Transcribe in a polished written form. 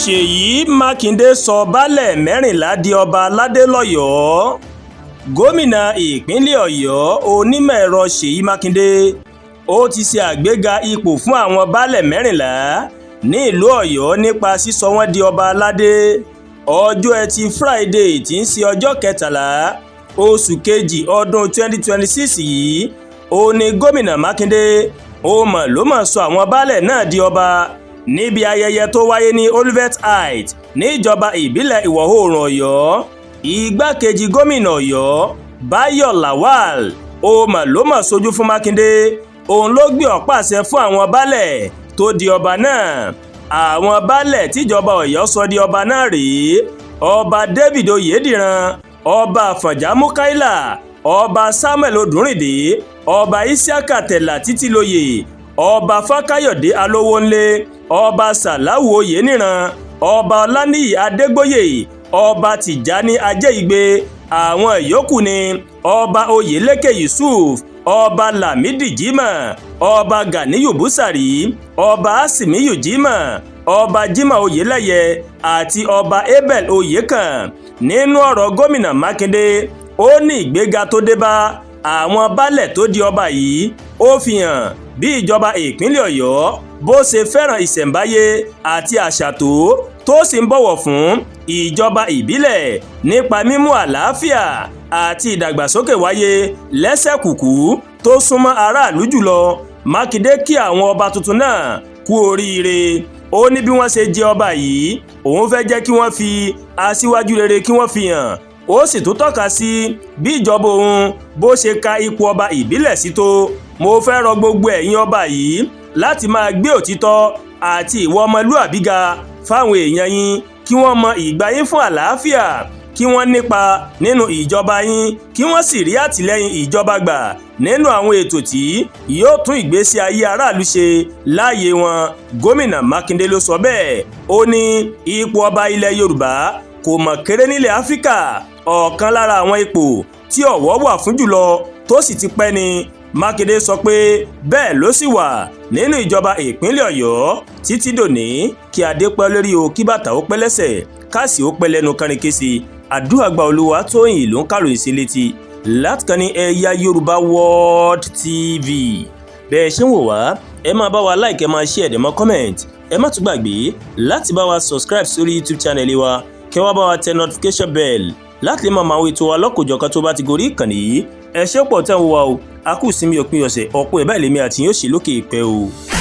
Ṣèyí Mákindè sọ baálé 14 di ọba aládé lọ́yọ̀ọ́. Gómìnà ìpínlẹ̀ Ọ̀yọ́, Onímọ̀-ẹ̀rọ Ṣèyí Mákindè, ó ti ṣe àgbéga ipò fún àwọn baálé 14 nílùú Ọ̀yọ́ nípa sísọ wọ́n di ọba aládé. Ọjọ́ Etí Fúrádéè tí í ṣe ọjọ́ 13 oṣù kejì ọdún 2026 yìí, ó ní Gómìnà Mákindè ó mọ̀ ló mọ̀ sọ àwọn baálé náà di ọba níbi ayẹyẹ tó wáyé ní Olivet Heights níjọba ìbílẹ̀ Ìwọ̀-oòrùn Ọ̀yọ́. Igbákejì gómìnà Ọ̀yọ́, Báyọ̀ Lawal, ó mọ̀ ló mọ̀ sojú fún Mákindé. Òun ló gbé ọ̀pá àṣẹ fún àwọn baálẹ̀ tó di ọba náà. Àwọn baálẹ̀ tíjọba Ọ̀yọ́ sọ di ọba náà rèé: Ọba David Oyèdìran, Ọba Àfọ̀njá Mukaila, Ọba Samuel Odùnríndé, Ọba Isiaka Tẹ̀là Títílóyè, Ọba Fákáyọ̀dé Alówónlé, Ọba Sàláwù Oyèníran, Ọba Ọláníyì Adégbòye, Ọba Tìjání Ajéìgbé. Àwọn yòókù ni Ọba Oyèlékè Yusuf, Ọba Lamidi Jimoh, Ọba Ganiyu Busari, Ọba Asimiyu Jimoh, Ọba Jimoh Oyeleye àti Ọba Abel Oyekan. Nínú ọ̀rọ̀ Gómìnà Mákindé, ó ní ìgbéga tó dé bá àwọn baálẹ̀ tó di ọba yìí, ó fi hàn bí ìjọba ìpínlẹ̀ Ọ̀yọ́ bó ṣe fẹ́ràn ìṣẹ̀ǹbáyé àti àṣà tó sì ń bọ̀wọ̀ fún ìjọba ìbílẹ̀ nípa mímú àlàáfíà àti ìdàgbàsókè wáyé lẹ́sẹ̀kùkú tó súnmọ́ aráàlú jùlọ. Mákindé kí àwọn ọba tuntun náà kú oríire. Ó ní bí wọ́n ṣe jẹ ọba yìí, òun fẹ́ jẹ́ kí wọ́n fi aṣíwájú rere kí wọ́n fi hàn. Ó sì tún tọ́ka sí bí ìjọba òun bó ṣe ka ipò ọba ìbílẹ̀ sí tó. "Mo fẹ́ rọ gbogbo ẹ̀yin ọba yìí láti máa gbé òtítọ́ àti ìwà ọmọlúàbí ga fáwọn èèyàn yín, kí wọ́n mọ ìgbà yín fún àlàáfíà, kí wọ́n nípa nínú ìjọba yín, kí wọ́n sì rí àtìlẹ́yìn ìjọba gbà nínú àwọn ètò tí yóò tún ìgbésí ayé aráàlú ṣe láàyè wọn." Gómìnà Mákindé ló sọ bẹ́ẹ̀. Ó ní ipò ọba ilẹ̀ Yorùbá kò mọ̀ kéré nílẹ̀ Áfíríkà. Ọ̀kan lára àwọn ipò tí ọ̀wọ̀ wà fún jùlọ tó sì ti pẹ́ ni. Mákindé sọ pé bẹ́ẹ̀ ló sì wà nínú ìjọba ìpínlẹ̀ Ọ̀yọ́ títí dòní. Kí adé pẹ́ lórí o, kí bàtà ó pẹ́ lẹ́sẹ̀, káàsì ó pẹ́ lẹ́nu kánrin. Àdúrà gba. Olúwa Tóyìn ló ń kàròyìn sí létí látìkànnì Ẹ̀yà Yorùbá World TV. Bẹ́ẹ̀ ṣe ń wò wá, ẹ máa bá wa like, ẹ máa share, ẹ máa comment. Ẹ má tún gbàgbé láti bá wa subscribe sórí YouTube channel wa, kẹ́ wá bá wa tẹ notification bell láti lè máa máa wo ètò wa lọ́kòjọ̀kan tó bá ti gorí ìkànnì yìí. Ẹ ṣé pọ̀ tẹ́ ń wò wá o. A kú ìsinmi òpin ọ̀sẹ̀. Ọ̀pọ̀ ẹ̀ báyìí lèmi àti yóò ṣe lókè ìpẹ́ o.